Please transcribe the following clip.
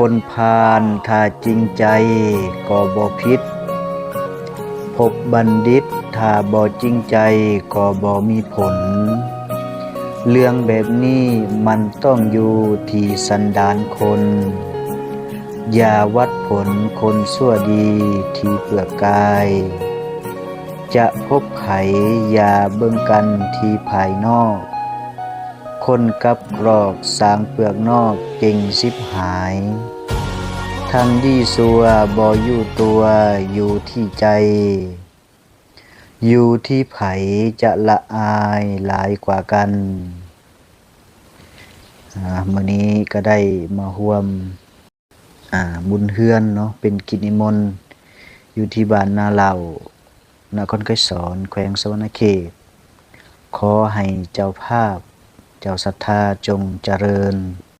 ຄົນພານຖ້າຈິງໃຈກໍບໍ່ຜິດ, ພົບບັນດິດຖ້າບໍ່ຈິງໃຈກໍບໍ່ມີຜົນ. ເລື່ອງແບບນີ້ມັນຕ້ອງຢູ່ທີ່ສັນດານຄົນ. ຢ່າວັດຜົນຄົນຊົ່ວດີທີ່ເປືອກກາຍ. ຈະພົບໃຜຢ່າເບິ່ງກັນທີ່ພາຍນອກ. ຄົນກັບກຣອກສາງເປືອກນອກເກັ່ງຊິບຫາຍ. ທັງດີຊົ່ວບໍ່ຢູ່ຕົວຢູ່ທີ່ໃຈ. ຢູ່ທີ່ໃຜຈະລະອາຍຫຼາຍກວ່າກັນ. ອາ ມື້ນີ້ກໍໄດ້ມາຮ່ວມ ອາ ບຸນເຮືອນເນາະ ເປັນກິດນິມົນ ຢູ່ທີ່ບ້ານນາເຫຼົ່າ ນະຄອນໄກສອນ ແຂວງສະຫວັນນະເຂດ. ຂໍໃຫ້ເຈົ້າພາບ ເຈົ້າສັດທາຈົ່ງຈະເລີນ.